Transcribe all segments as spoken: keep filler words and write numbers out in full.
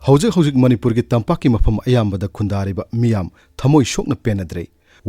ꯍꯧꯖꯤꯛ ꯍꯧꯖꯤꯛ ꯃꯅꯤꯄꯨꯔꯒꯤ ꯇꯝꯄꯥꯛꯀꯤ ꯃꯐꯝ ꯑꯌꯥꯝꯕꯗ ꯈꯨꯟꯗꯥꯔꯤꯕ ꯃꯤꯌꯥꯝ ꯊꯃꯣꯏ ꯁꯣꯛꯅ ꯄꯦꯟꯅꯗ꯭ꯔꯦ꯫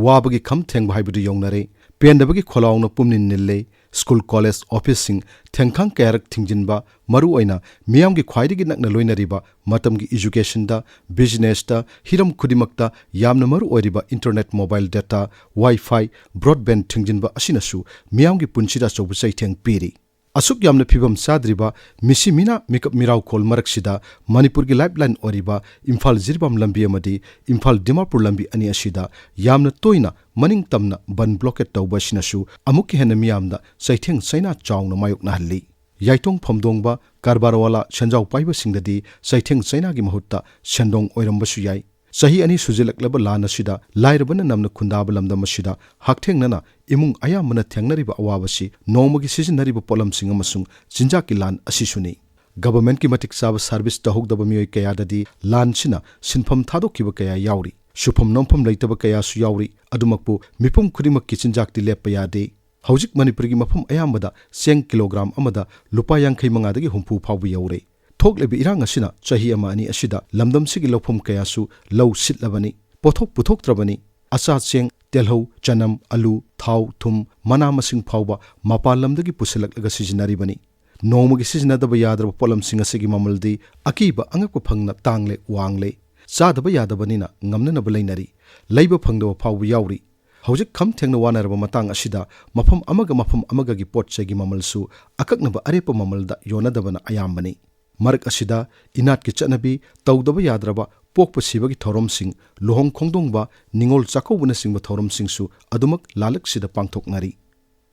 ꯋꯥꯕꯒꯤ ꯈꯝ ꯊꯦꯡꯕ ꯍꯥꯏꯕꯗꯨ ꯌꯧꯅꯔꯦ꯫ ꯄꯦꯟꯗꯕꯒꯤ ꯈꯣꯜꯂꯥꯎꯅ ꯄꯨꯝꯅꯤꯟ ꯅꯤꯜꯂꯦ꯫ ꯁ꯭ꯀꯨꯜ, ꯀꯣꯂꯦꯖ, ꯑꯣꯐꯤꯁꯁꯤꯡ ꯊꯦꯡꯈꯥꯡ ꯀꯌꯥꯔꯛ ꯊꯤꯡꯖꯤꯟꯕ, ꯃꯔꯨꯑꯣꯏꯅ ꯃꯤꯌꯥꯝꯒꯤ ꯈ꯭ꯋꯥꯏꯗꯒꯤ ꯅꯛꯅ ꯂꯣꯏꯅꯔꯤꯕ ꯃꯇꯝꯒꯤ educationꯗ, businessꯇ, ꯍꯤꯔꯝ ꯈꯨꯗꯤꯡꯃꯛꯇ ꯌꯥꯝꯅ ꯃꯔꯨ ꯑꯣꯏꯔꯤꯕ internet, mobile data, Wi-Fi, broadband ꯊꯤꯡꯖꯤꯟꯕ ꯑꯁꯤꯅꯁꯨ ꯃꯤꯌꯥꯝꯒꯤ ꯄꯨꯟꯁꯤꯗ ꯑꯆꯧꯕ ꯆꯩꯊꯦꯡ ꯄꯤꯔꯤ꯫ ꯑꯁꯨꯛ ꯌꯥꯝꯅ ꯐꯤꯕꯝ ꯆꯥꯗ꯭ꯔꯤꯕ ꯃꯤꯁꯤ ꯃꯤꯅꯥ ꯃꯤꯀꯞ ꯃꯤꯔꯥꯎꯈꯣꯜ ꯃꯔꯛꯁꯤꯗ ꯃꯅꯤꯄꯨꯔꯒꯤ lifeline ꯑꯣꯏꯔꯤꯕ ꯏꯝꯐꯥꯜ ꯖꯤꯔꯤꯕꯥꯝ ꯂꯝꯕꯤ ꯑꯃꯗꯤ ꯏꯝꯐꯥꯜ ꯗꯤꯃꯥꯄꯨꯔ ꯂꯝꯕꯤ ꯑꯅꯤ ꯑꯁꯤꯗ ꯌꯥꯝꯅ ꯇꯣꯏꯅ ꯃꯅꯤꯡ ꯇꯝꯅ ꯕꯟ blockade ꯇꯧꯕ ꯑꯁꯤꯅꯁꯨ ꯑꯃꯨꯛꯀ ꯍꯦꯟꯅ ꯃꯤꯌꯥꯝꯗ ꯆꯩꯊꯦꯡ ꯆꯩꯅꯥ ꯆꯥꯎꯅ ꯃꯥꯌꯣꯛꯅꯍꯜꯂꯤ꯫ ꯌꯥꯏꯇꯣꯡ ꯐꯝꯗꯣꯡꯕ, ꯀꯔꯕꯥꯔꯋꯥꯂꯥ, ꯁꯦꯟꯖꯥꯎ ꯄꯥꯏꯕꯁꯤꯡꯗꯗꯤ ꯆꯩꯊꯦꯡ ꯆꯩꯅꯥꯒꯤ ꯃꯍꯨꯠꯇ ꯁꯦꯟꯗꯣꯡ ꯑꯣꯏꯔꯝꯕꯁꯨ ꯌꯥꯏ꯫ ꯆꯍꯤ ꯑꯅꯤ ꯁꯨꯖꯤꯜꯂꯛꯂꯕ ꯂꯥꯟ ꯑꯁꯤꯗ ꯂꯥꯏꯔꯕꯅ ꯅꯝꯅ ꯈꯨꯟꯗꯥꯕ ꯂꯝꯗꯝ ꯑꯁꯤꯗ ꯍꯛꯊꯦꯡꯅꯅ ꯏꯃꯨꯡ ꯑꯌꯥꯝꯕꯅ ꯊꯦꯡꯅꯔꯤꯕ ꯑꯋꯥꯕꯁꯤ ꯅꯣꯡꯃꯒꯤ ꯁꯤꯖꯤꯟꯅꯔꯤꯕ ꯄꯣꯠꯂꯝꯁꯤꯡ ꯑꯃꯁꯨꯡ ꯆꯤꯟꯖꯥꯛꯀꯤ ꯂꯥꯟ ꯑꯁꯤꯁꯨꯅꯤ꯫ Governmentꯀꯤ ꯃꯇꯤꯛ ꯆꯥꯕ service ꯇꯧꯍꯧꯗꯕ ꯃꯤꯑꯣꯏ ꯀꯌꯥꯗꯗꯤ ꯂꯥꯟꯁꯤꯅ ꯁꯤꯟꯐꯝ ꯊꯥꯗꯣꯛꯈꯤꯕ ꯀꯌꯥ ꯌꯥꯎꯔꯤ꯫ ꯁꯨꯐꯝ ꯅꯣꯝꯐꯝ ꯂꯩꯇꯕ ꯀꯌꯥꯁꯨ ꯌꯥꯎꯔꯤ꯫ ꯑꯗꯨꯃꯛꯄꯨ ꯃꯤꯄꯨꯝ ꯈꯨꯗꯤꯡꯃꯛꯀꯤ ꯆꯤꯟꯖꯥꯛꯇꯤ ꯂꯦꯞꯄ ꯌꯥꯗꯦ꯫ ꯍꯧꯖꯤꯛ ꯃꯅꯤꯄꯨꯔꯒꯤ ꯃꯐꯝ ꯑꯌꯥꯝꯕꯗ ꯆꯦꯡ ꯀꯤꯂꯣꯒ꯭ꯔꯥꯝ ꯑꯃꯗ ꯂꯨꯄꯥ ꯌꯥꯡꯈꯩ ꯃꯉꯥꯗꯒꯤ ꯍꯨꯝꯐꯨ ꯐꯥꯎꯕ ꯌꯧꯔꯦ꯫ ꯊꯣꯛꯂꯤꯕ ꯏꯔꯥꯡ ꯑꯁꯤꯅ ꯆꯍꯤ ꯑꯃ ꯑꯅꯤ ꯑꯁꯤꯗ ꯂꯝꯗꯝꯁꯤꯒꯤ ꯂꯧꯐꯝ ꯀꯌꯥꯁꯨ ꯂꯧ ꯁꯤꯠꯂꯕꯅꯤ, ꯄꯣꯠꯊꯣꯛ ꯄꯨꯊꯣꯛꯇ꯭ꯔꯕꯅꯤ꯫ ꯑꯆꯥ ꯆꯦꯡ, ꯇꯦꯜꯍꯧ, ꯆꯅꯝ, ꯑꯂꯨ, ꯊꯥꯎ, ꯊꯨꯝ, ꯃꯅꯥ ꯃꯁꯤꯡ ꯐꯥꯎꯕ ꯃꯄꯥꯟ ꯂꯝꯗꯒꯤ ꯄꯨꯁꯤꯜꯂꯛꯂꯒ ꯁꯤꯖꯤꯟꯅꯔꯤꯕꯅꯤ꯫ ꯅꯣꯡꯃꯒꯤ ꯁꯤꯖꯤꯟꯅꯗꯕ ꯌꯥꯗ꯭ꯔꯕ ꯄꯣꯠꯂꯝꯁꯤꯡ ꯑꯁꯤꯒꯤ ꯃꯃꯜꯗꯤ ꯑꯀꯤꯕ ꯑꯉꯛꯄ ꯐꯪꯅ ꯇꯥꯡꯂꯦ, ꯋꯥꯡꯂꯦ꯫ ꯆꯥꯗꯕ ꯌꯥꯗꯕꯅꯤꯅ ꯉꯝꯅꯅꯕ ꯂꯩꯅꯔꯤ꯫ ꯂꯩꯕ ꯐꯪꯗꯕ ꯐꯥꯎꯕ ꯌꯥꯎꯔꯤ꯫ ꯍꯧꯖꯤꯛ ꯈꯝ ꯊꯦꯡꯅ ꯋꯥꯅꯔꯕ ꯃꯇꯥꯡ ꯑꯁꯤꯗ ꯃꯐꯝ ꯑꯃꯒ ꯃꯐꯝ ꯑꯃꯒꯒꯤ ꯄꯣꯠ ꯆꯩꯒꯤ ꯃꯃꯜꯁꯨ ꯑꯀꯛꯅꯕ ꯑꯔꯦꯞꯄ ꯃꯃꯜꯗ ꯌꯣꯟꯅꯗꯕꯅ ꯑꯌꯥꯝꯕꯅꯤ꯫ ꯃꯔꯛ ꯑꯁꯤꯗ ꯏꯅꯥꯠꯀꯤ ꯆꯠꯅꯕꯤ, ꯇꯧꯗꯕ ꯌꯥꯗ꯭ꯔꯕ ꯄꯣꯛꯄ ꯁꯤꯕꯒꯤ ꯊꯧꯔꯝꯁꯤꯡ, ꯂꯨꯍꯣꯡ ꯈꯣꯡꯗꯣꯡꯕ, ꯅꯤꯉꯣꯜ ꯆꯥꯛꯀꯧꯕꯅꯆꯤꯡꯕ ꯊꯧꯔꯝꯁꯤꯡꯁꯨ ꯑꯗꯨꯃꯛ ꯂꯥꯂꯛꯁꯤꯗ ꯄꯥꯡꯊꯣꯛꯅꯔꯤ꯫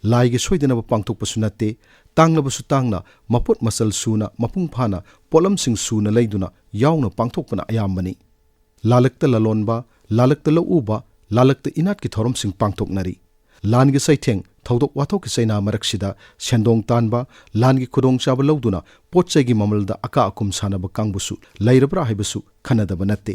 ꯂꯥꯏꯒꯤ ꯁꯣꯏꯗꯅꯕ ꯄꯥꯡꯊꯣꯛꯄꯁꯨ ꯅꯠꯇꯦ, ꯇꯥꯡꯂꯕꯁꯨ ꯇꯥꯡꯅ, ꯃꯄꯣꯠ ꯃꯆꯜ ꯁꯨꯅ, ꯃꯄꯨꯡ ꯐꯥꯅ, ꯄꯣꯠꯂꯝꯁꯤꯡ ꯁꯨꯅ ꯂꯩꯗꯨꯅ ꯌꯥꯎꯅ ꯄꯥꯡꯊꯣꯛꯄꯅ ꯑꯌꯥꯝꯕꯅꯤ꯫ ꯂꯥꯂꯛꯇ ꯂꯂꯣꯟꯕ, ꯂꯥꯂꯛꯇ ꯂꯧꯎꯕ, ꯂꯥꯂꯛꯇ ꯏꯅꯥꯠꯀꯤ ꯊꯧꯔꯝꯁꯤꯡ ꯄꯥꯡꯊꯣꯛꯅꯔꯤ꯫ ꯂꯥꯟꯒꯤ ꯆꯩꯊꯦꯡ, ꯊꯧꯗꯣꯛ ꯋꯥꯊꯣꯛꯀꯤ ꯆꯩꯅꯥ ꯃꯔꯛꯁꯤꯗ ꯁꯦꯟꯗꯣꯡ ꯇꯥꯟꯕ, ꯂꯥꯟꯒꯤ ꯈꯨꯗꯣꯡꯆꯥꯕ ꯂꯧꯗꯨꯅ ꯄꯣꯠ ꯆꯩꯒꯤ ꯃꯃꯜꯗ ꯑꯀꯥ ꯑꯀꯨꯝ ꯁꯥꯟꯅꯕ ꯀꯥꯡꯕꯨꯁꯨ ꯂꯩꯔꯕ꯭ꯔꯥ ꯍꯥꯏꯕꯁꯨ ꯈꯟꯅꯗꯕ ꯅꯠꯇꯦ꯫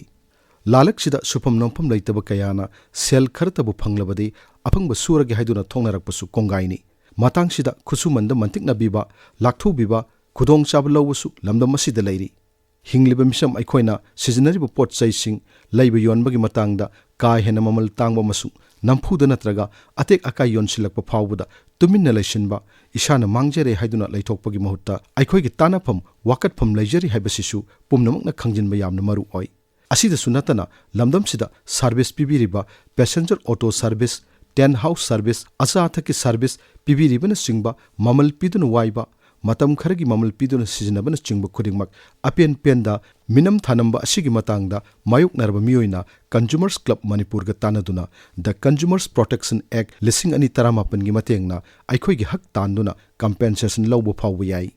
ꯂꯥꯂꯛꯁꯤꯗ ꯁꯨꯐꯝ ꯅꯣꯝꯐꯝ ꯂꯩꯇꯕ ꯀꯌꯥꯅ ꯁꯦꯜ ꯈꯔꯇꯕꯨ ꯐꯪꯂꯕꯗꯤ ꯑꯐꯪꯕ ꯁꯨꯔꯒꯦ ꯍꯥꯏꯗꯨꯅ ꯊꯣꯛꯅꯔꯛꯄꯁꯨ ꯀꯣꯡꯒꯥꯏꯅꯤ꯫ ꯃꯇꯥꯡꯁꯤꯗ ꯈꯨꯠꯁꯨꯃꯟꯗ ꯃꯟꯇꯤꯛꯅꯕꯤꯕ, ꯂꯥꯛꯊꯨꯕꯤꯕ, ꯈꯨꯗꯣꯡꯆꯥꯕ ꯂꯧꯕꯁꯨ ꯂꯝꯗꯝ ꯑꯁꯤꯗ ꯂꯩꯔꯤ꯫ ꯍꯤꯡꯂꯤꯕ ꯃꯤꯁꯝ ꯑꯩꯈꯣꯏꯅ ꯁꯤꯖꯤꯟꯅꯔꯤꯕ ꯄꯣꯠ ꯆꯩꯁꯤꯡ ꯂꯩꯕ ꯌꯣꯟꯕꯒꯤ ꯃꯇꯥꯡꯗ ꯀꯥ ꯍꯦꯟꯅ ꯃꯃꯜ ꯇꯥꯡꯕ ꯑꯃꯁꯨꯡ ꯅꯝꯐꯨꯗ ꯅꯠꯇ꯭ꯔꯒ ꯑꯇꯦꯛ ꯑꯀꯥꯏ ꯌꯣꯟꯁꯤꯜꯂꯛꯄ ꯐꯥꯎꯕꯗ ꯇꯨꯃꯤꯟꯅ ꯂꯩꯁꯤꯟꯕ, ꯏꯁꯥꯅ ꯃꯥꯡꯖꯔꯦ ꯍꯥꯏꯗꯨꯅ ꯂꯩꯊꯣꯛꯄꯒꯤ ꯃꯍꯨꯠꯇ ꯑꯩꯈꯣꯏꯒꯤ ꯇꯥꯟꯅꯐꯝ, ꯋꯥꯀꯠꯐꯝ ꯂꯩꯖꯔꯤ ꯍꯥꯏꯕꯁꯤꯁꯨ ꯄꯨꯝꯅꯃꯛꯅ ꯈꯪꯖꯤꯟꯕ ꯌꯥꯝꯅ ꯃꯔꯨ ꯑꯣꯏ꯫ ꯑꯁꯤꯗꯁꯨ ꯅꯠꯇꯅ, ꯂꯝꯗꯝꯁꯤꯗ ꯁꯥꯔꯚꯤꯁ ꯄꯤꯕꯤꯔꯤꯕ, passenger auto service, tent house service, ꯑꯆꯥ ꯑꯊꯛꯀꯤ ꯁꯥꯔꯚꯤꯁ ꯄꯤꯕꯤꯔꯤꯕꯅꯆꯤꯡꯕ, ꯃꯃꯜ ꯄꯤꯗꯨꯅ ꯋꯥꯏꯕ, ꯃꯇꯝ ꯈꯔꯒꯤ ꯃꯃꯜ ꯄꯤꯗꯨꯅ ꯁꯤꯖꯤꯟꯅꯕꯅꯆꯤꯡꯕ ꯈꯨꯗꯤꯡꯃꯛ ꯑꯄꯦꯟ ꯄꯦꯟꯗ ꯃꯤꯅꯝ ꯊꯥꯅꯝꯕ ꯑꯁꯤꯒꯤ ꯃꯇꯥꯡꯗ ꯃꯥꯌꯣꯛꯅꯔꯕ ꯃꯤꯑꯣꯏꯅ ꯀꯟꯖꯨꯃꯔꯁ ꯀ꯭ꯂꯕ ꯃꯅꯤꯄꯨꯔꯒ ꯇꯥꯟꯅꯗꯨꯅ The Consumer Protection Act ꯂꯤꯁꯤꯡ ꯑꯅꯤ ꯇꯔꯥꯃꯥꯄꯟꯒꯤ ꯃꯇꯦꯡꯅ ꯑꯩꯈꯣꯏꯒꯤ ꯍꯛ ꯇꯥꯟꯗꯨꯅ ꯀꯝꯄꯦꯟꯁꯦꯁꯟ ꯂꯧꯕ ꯐꯥꯎꯕ ꯌꯥꯏ꯫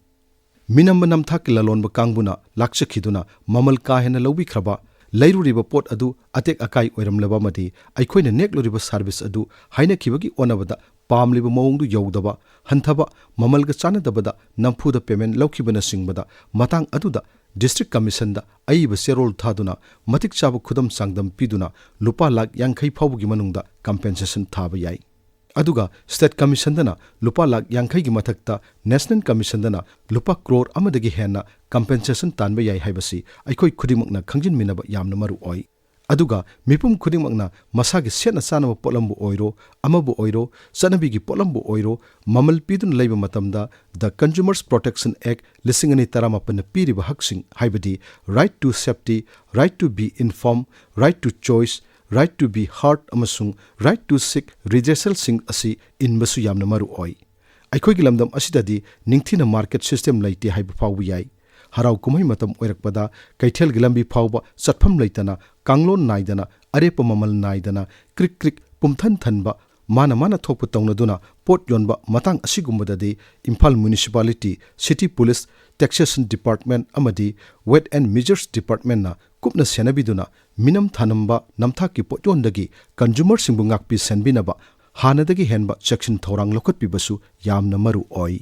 ꯃꯤꯅꯝꯕ ꯅꯝꯊꯥꯛꯀꯤ ꯂꯂꯣꯟꯕ ꯀꯥꯡꯕꯨꯅ ꯂꯥꯛꯆꯈꯤꯗꯨꯅ ꯃꯃꯜ ꯀꯥ ꯍꯦꯟꯅ ꯂꯧꯕꯤꯈ꯭ꯔꯕ, ꯂꯩꯔꯨꯔꯤꯕ ꯄꯣꯠ ꯑꯗꯨ ꯑꯇꯦꯛ ꯑꯀꯥꯏ ꯑꯣꯏꯔꯝꯂꯕ ꯑꯃꯗꯤ ꯑꯩꯈꯣꯏꯅ ꯅꯦꯛꯂꯨꯔꯤꯕ ꯁꯥꯔꯚꯤꯁ ꯑꯗꯨ ꯍꯥꯏꯅꯈꯤꯕꯒꯤ ꯑꯣꯟꯅꯕꯗ ꯄꯥꯝꯂꯤꯕ ꯃꯑꯣꯡꯗꯨ ꯌꯧꯗꯕ, ꯍꯟꯊꯕ, ꯃꯃꯜꯒ ꯆꯥꯟꯅꯗꯕꯗ ꯅꯝꯐꯨꯗ ꯄꯦꯃꯦꯟ ꯂꯧꯈꯤꯕꯅꯆꯤꯡꯕꯗ, ꯃꯇꯥꯡ ꯑꯗꯨꯗ ꯗꯤꯁꯇ꯭ꯔꯤꯛ ꯀꯃꯤꯁꯟꯗ ꯑꯏꯕ ꯆꯦꯔꯣꯜ ꯊꯥꯗꯨꯅ ꯃꯇꯤꯛ ꯆꯥꯕ ꯈꯨꯗꯝ ꯆꯥꯡꯗꯝ ꯄꯤꯗꯨꯅ ꯂꯨꯄꯥ ꯂꯥꯈ ꯌꯥꯡꯈꯩ ꯐꯥꯎꯕꯒꯤ ꯃꯅꯨꯡꯗ ꯀꯝꯄꯦꯟꯁꯦꯁꯟ ꯊꯥꯕ ꯌꯥꯏ꯫ ꯑꯗꯨꯒ ꯁ꯭ꯇꯦꯠ ꯀꯃꯤꯁꯟꯗꯅ ꯂꯨꯄꯥ ꯂꯥꯈ ꯌꯥꯡꯈꯩꯒꯤ ꯃꯊꯛꯇ ꯅꯦꯁꯅꯦꯜ ꯀꯃꯤꯁꯟꯗꯅ ꯂꯨꯄꯥ ꯀ꯭ꯔꯣꯔ ꯑꯃꯗꯒꯤ ꯍꯦꯟꯅ ꯀꯝꯄꯦꯟꯁꯦꯁꯟ ꯇꯥꯟꯕ ꯌꯥꯏ ꯍꯥꯏꯕꯁꯤ ꯑꯩꯈꯣꯏ ꯈꯨꯗꯤꯡꯃꯛꯅ ꯈꯪꯖꯤꯟꯃꯤꯟꯅꯕ ꯌꯥꯝꯅ ꯃꯔꯨ ꯑꯣꯏ꯫ ꯑꯗꯨꯒ ꯃꯤꯄꯨꯝ ꯈꯨꯗꯤꯡꯃꯛꯅ ꯃꯁꯥꯒꯤ ꯁꯦꯠꯅ ꯆꯥꯅꯕ ꯄꯣꯠꯂꯝꯕꯨ ꯑꯣꯏꯔꯣ, ꯑꯃꯕꯨ ꯑꯣꯏꯔꯣ, ꯆꯠꯅꯕꯤꯒꯤ ꯄꯣꯠꯂꯝꯕꯨ ꯑꯣꯏꯔꯣ, ꯃꯃꯜ ꯄꯤꯗꯨꯅ ꯂꯩꯕ ꯃꯇꯝꯗ The Consumer Protection Act ꯂꯤꯁꯤꯡ ꯑꯅꯤ ꯇꯔꯥꯃꯥꯄꯟꯅ ꯄꯤꯔꯤꯕ ꯍꯛꯁꯤꯡ, ꯍꯥꯏꯕꯗꯤ right to safety, right to be informed, right to choice, right to be heard ꯑꯃꯁꯨꯡ right to seek redressalꯁꯤꯡ ꯑꯁꯤ ꯏꯟꯕꯁꯨ ꯌꯥꯝꯅ ꯃꯔꯨ ꯑꯣꯏ꯫ ꯑꯩꯈꯣꯏꯒꯤ ꯂꯝꯗꯝ ꯑꯁꯤꯗꯗꯤ ꯅꯤꯡꯊꯤꯅ ꯃꯥꯔꯀꯦꯠ ꯁꯤꯁꯇꯦꯝ ꯂꯩꯇꯦ ꯍꯥꯏꯕ ꯐꯥꯎꯕ ꯌꯥꯏ꯫ ꯍꯔꯥꯎ ꯀꯨꯝꯍꯩ ꯃꯇꯝ ꯑꯣꯏꯔꯛꯄꯗ ꯀꯩꯊꯦꯜꯒꯤ ꯂꯝꯕꯤ ꯐꯥꯎꯕ ꯆꯠꯐꯝ ꯂꯩꯇꯅ, ꯀꯥꯡꯂꯣꯟ ꯅꯥꯏꯗꯅ, ꯑꯔꯦꯞꯄ ꯃꯃꯜ ꯅꯥꯏꯗꯅ, ꯀ꯭ꯔꯤꯛ ꯀ꯭ꯔꯤꯛ ꯄꯨꯝꯊꯟ ꯊꯟꯕ, ꯃꯥꯅ ꯃꯥꯅ ꯊꯣꯛꯄ ꯇꯧꯅꯗꯨꯅ ꯄꯣꯠ ꯌꯣꯟꯕ ꯃꯇꯥꯡ ꯑꯁꯤꯒꯨꯝꯕꯗꯗꯤ Imphal municipality, city police, taxation department ꯑꯃꯗꯤ ꯋꯦꯠ ꯑꯦꯟ ꯃꯤꯖꯔꯁ ꯗꯤꯄꯥꯔꯠꯃꯦꯟꯠꯅ ꯀꯨꯞꯅ ꯁꯦꯟꯅꯕꯤꯗꯨꯅ ꯃꯤꯅꯝ ꯊꯥꯅꯝꯕ ꯅꯝꯊꯥꯛꯀꯤ ꯄꯣꯠꯌꯣꯟꯗꯒꯤ ꯀꯟꯖꯨꯃꯔꯁꯤꯡꯕꯨ ꯉꯥꯛꯄꯤ ꯁꯦꯟꯕꯤꯅꯕ ꯍꯥꯟꯅꯗꯒꯤ ꯍꯦꯟꯕ ꯆꯦꯛꯁꯤꯟ ꯊꯧꯔꯥꯡ ꯂꯧꯈꯠꯄꯤꯕꯁꯨ ꯌꯥꯝꯅ ꯃꯔꯨ ꯑꯣꯏ꯫